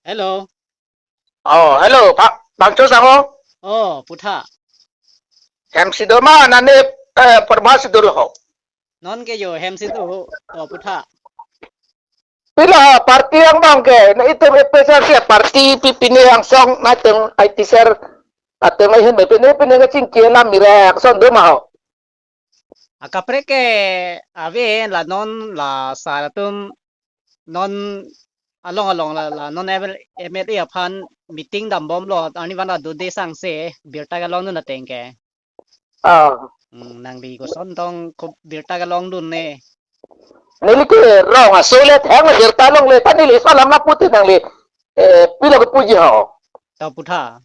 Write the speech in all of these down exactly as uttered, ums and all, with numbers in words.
Hello. Oh, hello, Pak Bangcho Sangho. Oh, putha. Hem si do ma, nane, eh, Prabhat si dolo ho. Non ke jo hem si do ho. Oh, putha. Pila party angbong ke, na itum A P H L C party pi pine angsong, na itum I T cell, atum ahin me pine pine kachingki alam mira angsong do ma ho. Akaprek ke ave la non la sar atum non along along la, la non M L A, M L A aphan meeting dambomlo, arni van la dode sangse birta kelongdun ateng ke. Ah. Hmm, nangli koson tong ko birta kelongdun ne. Neli ke rong aso le thang birta longle ta neli salam na puti nangli, eh, pilo kepuji ho. Ta putha.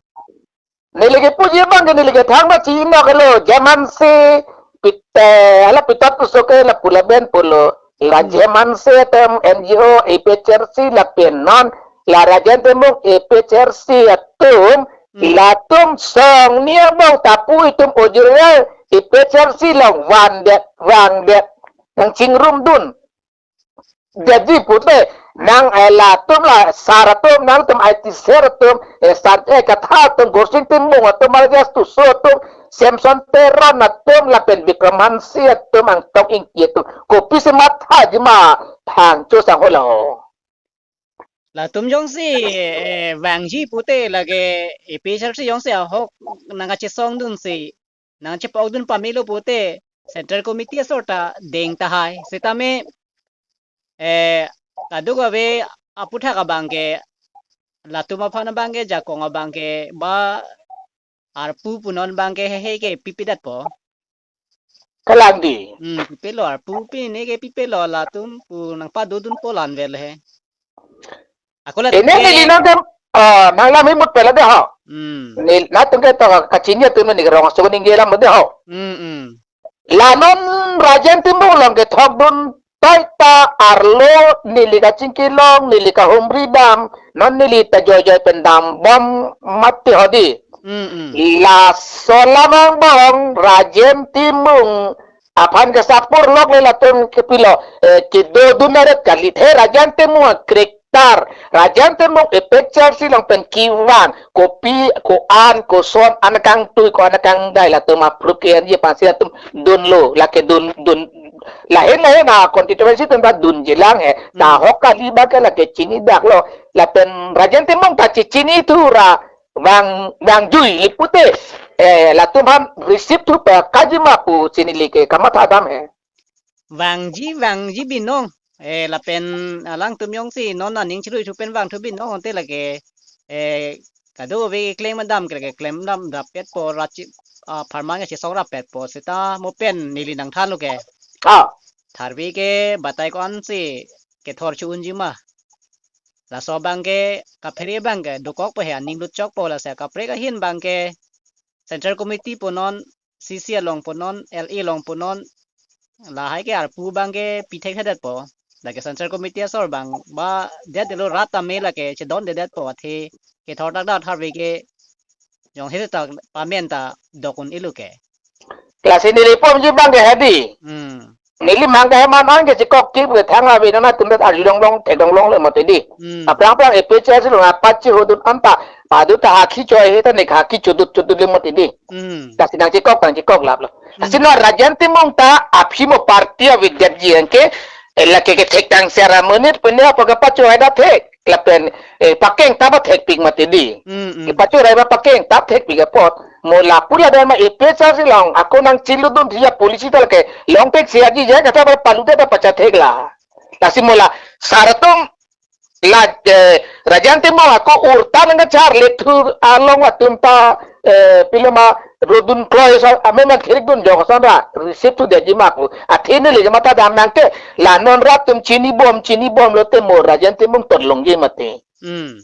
Neli kepuji abang ke neli kethang ma chino kalo, jaman si pite, hala pitot puso ke lapu laben pulo. La Hmm. jaman si atum N G O, A P H L C lapen non, la Rajen Timung A P H L C atum, Hmm. latum song ni abang tapu itum ojur A P H L C long vangdet, vangdet. Nang chingrumdun. Jadi pute, nang, eh, latum la sar atum, nangtum I T cell atum, eh, sar, eh, katha atum, Gorsing Timung atum, Marjas Tuso atum, Samson Teron atum, lapen Bikram Hanse atum, Angtong Ingti atum. Kopisi mathaji ma Bangcho Sangho la ho. Latum jongsi, eh, vangji pute lake A P H L C jongsi ahok nangkachesongdunsi nangchepokdun pamelo pute Central Committee asor ta deng tahai. Sitame, eh, kadokave aputhak abang ke, latum aphan abang ke, jakong abang ke, ba arpu punon abang ke hehe ke pipedetpo. Kalang di. Hmm, pipelo arpu pine ke pipelo latum pu nangpadodunpo la-an vel he. Ako la Ini ke neli nang tem, ah, nang lam imut pela de ho. Hmm. Neli, na tum ke to kachini atum ni rong aso ningje lam de ho. Hmm, hmm. La non Rajen Timung along kethokdun tai ta arlo neli kachingki long, neli kahumri dam, non neli ta joijoi pen dambom mati ho di. Hmm, hmm. Laso alam angbong Rajen Timung aphan kesapur lok le latum kepilo, eh, kedodun aret kali the Rajen Timung akrektar. Rajen Timung A P H L C along pen kevan, kopi, ko-an, koson, an kangtui, ko-an kangdai latum approve ke-enji aphansi latum dunlo, lake dun, dun, lahin lahin a constituency atum ta dunji lang he. Ta Hmm. hok kali abang ke lake chinidak lo. Lapen Rajen Timung ta chechini thu ra vang, vangjui pute, eh, latum aphan receive thu pekaji ma pu chinili ke kamatha dam he. Vangji, vangji binong. Eh, lapen alangtum jongsi non aning chirui thu pen vangthu binong ante lake, eh, kadokave keklem dam ke, keklem dam rapetpo, rachi, ah, pharman kachesong rapetpo. Seta mo pen neli nangthanlo ke. Ah. Tharve ke batai ko-ansi kethor chu-unji ma. Laso abang ke kaphere abang ke dokokpo he, aning lutchokpo, lasi kaprek ahin abang ke Central Committee punon, C C along punon, L A along punon, lahai ke arpu abang ke pithekthedetpo. Lake Central Committee asor abang ba det delo rat tame lake chedondedetpo athe kethor dak dak tharve ke jong he ta pamen ta dok un-elo ke. Lasi neli pomji abang ke he di. Hmm. Neli mang ke he man an ke chekok kip ke thang ave nana tum det arjulong long thekdong long le mati di. Hmm. Aphrang aphrang A P H L C along apat chehudun anta padu ta hakhi choi he ta nek hakhi chodut chodut le mati di. Hmm. Lasi nangchekok nangchekok lap lo. Hmm. Lasi non Rajen Timung ta aphi mo party avedetji anke, eh, lake kethek tang sera menit punya apa ke pacho hai da thek. Lapen, eh, pakeng ta pathekpik mati di. Hmm, hmm. Eh, pacho rai ma pakeng ta thekpik apot. Mo lapu ladak ma A P H L C along ako nangchiludun dia policy ta lake long thek siaji ya kata ba paludet ta pachathek la. Lasi mo la sar atum la, eh, Rajen Timung ako urta nangkacharlek thu along atum ta, eh, pilo ma rodun kloi sa amen nangkherikdun jok ason ra receive thudetji ma pu. Athe neli kamatha dam nang ke la non rat atum chinibom chinibom lote mo Rajen Timung totlongji mati. Hmm.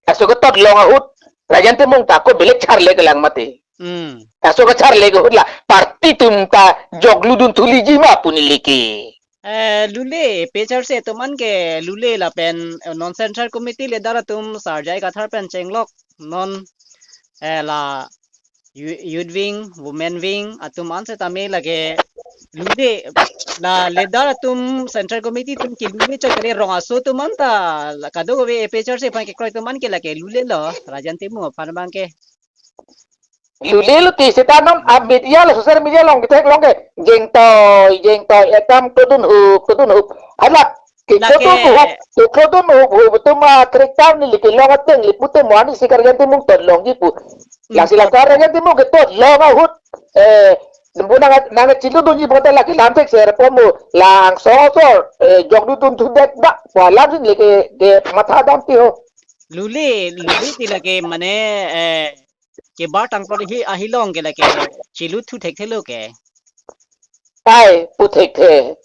Laso ketotlong ahut Rajen Timung ta ako belek charlek lang mati. Hmm. Laso kacharlek ahut la party atum ta jokludun thuliji ma pu neli ke. Eh, lule, A P H L C atum an ke lule lapen, eh, non Central Committee leader atum Sar J I Kathar pen chenglok non, eh, la Yu- youth wing, women wing atum an setame lake lule, la leader atum, central committee atum kelule chot kali, rong aso atum anta la kadokave A P H L C aphan kekroi atum an ke lake lulelo, Rajen Timung aphan abang ke. Lulelo ti seta non a media lo, social media along ketheklong ke jengtoi jengtoi, ekam todun hup todun hup. Hala ke Lake- todun hup, ke todun hup hup atum a character neli kelong ateng li pute mo ani si Rajen Timung ton longji pu. Lasi la Rajen Timung ke ton long ahut, eh, bu nang nang chiludunji pu ta lake lam thekser po mo, la angsong asor, eh, jokdun thudet ba pu alam si neli ke ke matha dam ti ho. Lule, lule ti lake mane, eh, kebar tangplot hi ahilong ke lake chilu thu thekthelo ke. Kai pu thekthe.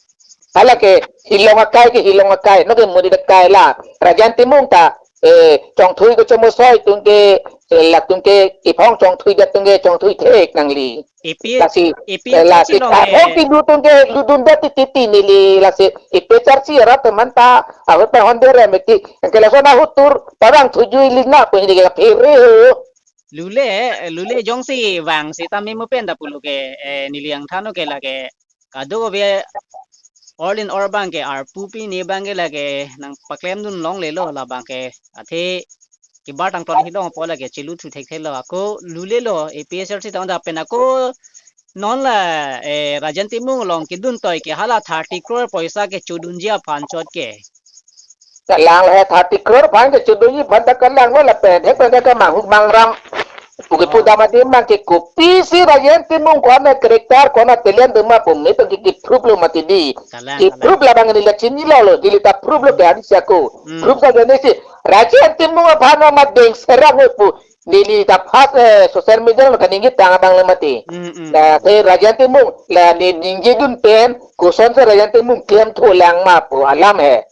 Hala ke hilong akai ke hilong akai, no ke monit akai la. Rajen Timung ta, eh, chongthui ke chomosoi atum ke, eh, latum ke iphong chongthuidet atum ke chongthui thek nangli. A P, Lasi, A P eh, lasi H L C along kahok ke. Tiludun ke ludundet titi neli, lasi A P H L C arat teman ta ahut pahon dere meti. Yang ke lason ahut tur parang thuju ili na pu ini ke phere ho. Lule, lule jongsi vang setame mo pen ta pulo ke, eh, neli angthan ke lake kadokave all in all abang ke arpu pine abang ke lake nangpaklem dun longlelo, labang ke athe kebar tangplot hilong po lake chilu thu thekthelo, ako lulelo A P H L C ta anta pen ako non la, eh, Rajen Timung along kedun toi ke hala thirty crore poisa ke chodunji aphan chot ke. Kalang he thirty crore aphan ke chodunji aphan ta kalang lo lapen he pen ke manghuk mangram. Puke Oh. Pu dam adim abang ke kopisi Rajen Timung ko-an character ko-an talent doma pu me pen ke proof lo mati di. Kalang, Ke kalang. Proof labang neli la chinilo lo, neli ta proof lo ke hari siako. Hmm. Proof ka jane si Rajen Timung aphan ma deng serang pu neli ta first, eh, social media lo kaningje tang abang lo mati. Hmm, hmm. La the Rajen Timung la ne ningje dun pen kosonsi Rajen Timung klem thulang ma pu alam he.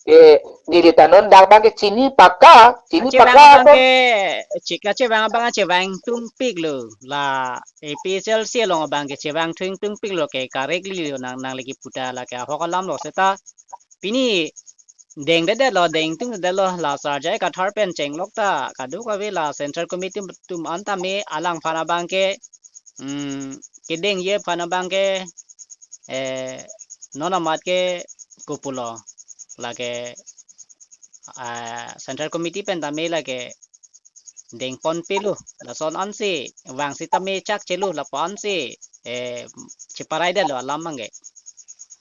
Eh, neli ta non dak abang ke chini paka, chini Kachevang paka abang to. Ke chik kachevang abang kachevang tungpik lo, la A P H L C along abang ke chevang thung tungpik lo ke correctly lo nang nang lagi puta lake ahok alam lo seta. Pini dengdedetlo, dengtungdedetlo, la Sarjai Kathar pen chenglok ta kadokave la central committee atum anta me alangphan abang ke, mm, kedengji aphan abang ke, eh, non amat ke kopulo lake, ah, central committee pen tame lake dengponpelo, lason ansi vang setame chakchelo, lapu ansi, eh, cheparaidetlo alam abang ke.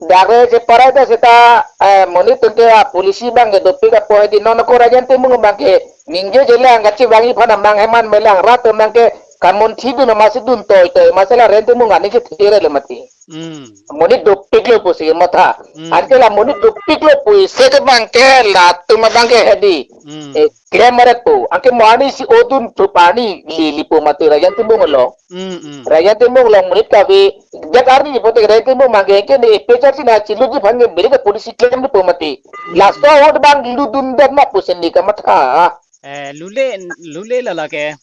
Dak re cheparaidet seta, eh, monit atum ke a policy abang ke dopik apo hedi, non ako Rajen Timung abang ke ningjeje lang, kachevangji aphan amang heman melang, rat atum abang ke kamunthi dun, masi dun toitoi, masi la Rajen Timung ani chethere lo mati. Hmm. Monit dopik lo pusi matha. Hmm. Anke la monit dopik lo pusi ke abang ke latum abang ke hedi. Hmm. Eh, klem aret pu. Anke mo ani si odun thu pani li li pu mati Rajen Timung along. Hmm, hmm. Rajen Timung along monit kave. Jak arni pu te Rajen Timung abang ke ke ne A P H L C na chilutji aphan ke beri ke policy klem pu mati. Laso ahut abang ludundet ma pusi neli kamatha. Eh, lule, lulelo lake.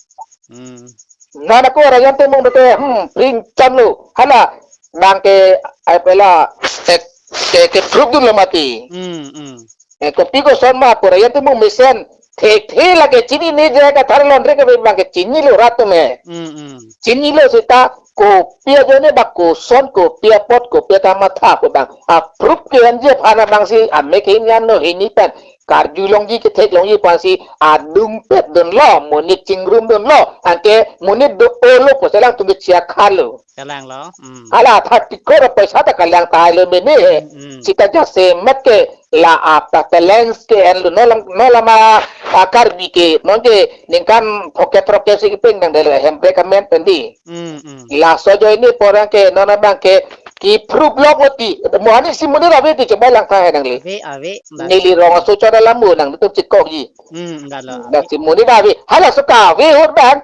Hmm. Non ako Rajen Timung te, hmm, pring cham lo. Hala, abang ke, ai pela, ke, ke, ke proof dunlo mati. Hmm, hmm. Eh, kopi koson ma pu Rajen Timung mesen thekthe lake chinine, J I Kathar along re ke abang ke chinilo rat atum he. Hmm, hmm. Chinilo seta kopi ajoine ba koson, kopi apot, kopi kamatha pu abang. A proof ke-enji aphan abang si, ame ke-en yan no hini pen. Karjulongji ketheklongji aphan si adungpet dunlo, monit chingrumdunlo, anke monit dopolo pusi alangtum ke chiakha lo. Kalanglo. Hmm. Hala thirty crore poisa ta kalang tahai lo mene he. Hmm. Seta jasemet ke la apta talents ke-enlo, non lam, non lama akar bi ke, non ke ningkan pocket rocket si kepeng dang dele hemprek amen pen di. Hmm, hmm. Laso ajoine pu abang ke, non abang ke, ke proof lok lo ti. Mo ani si monit ave ti chobai lang tahai nangli. Ave, ave, ave. Neli rong aso chot alam mo nangtum chikokji. Hmm, dalo. Nang si monit ave. Hala so kave ahut abang.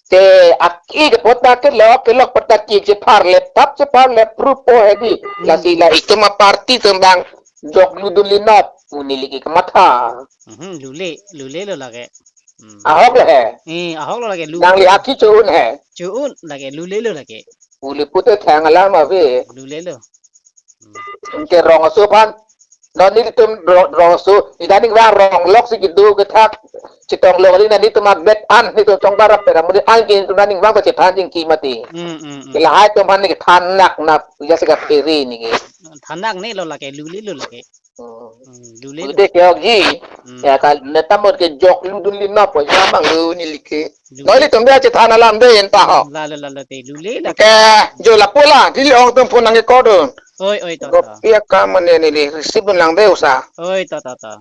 Te aki ke pot ta kelok, kelok pot ta ki cheparle, tap cheparle, proof po hedi. Lasi la itum a party atum abang jok ludun linop, pu neli ke kamatha. Mhm, lule, lulelo lake. Hmm. Ahok lo he. Eh, ahok lo lake lu. Nangli aki cho-un he. Cho-un lake, lulelo lake. Uli pute thang alam ave. Lulelo. Anke rong aso aphan. Non nelitum ro-, rong aso, idaning abang rong lok si kedo kethak. chetong longri na netum abet an netum tong barap pera muli an ke netum aning vang ta chethan jingki mati. Hmm, hmm, hmm. Ke lahai atum aphan ne kethan nak na ya sega peri ni ke. Thanak ne lo lake, lule lo lake. Hmm. Hmm, lule lo. Ute ke ok ji. Hmm. Ya kan, ne tamot ke jok ludun lima po, ya mang lu ni like. Lule. Noi netum dia chethan alam de enta ho. Lalo, lalo te, lule lo. Ke, jo lapu la, dili ong tum phone nang ke call dun. Oi, oi, to, to. Kopi akam mane ni li, receive dun lang de usa. Oi, to, to, to.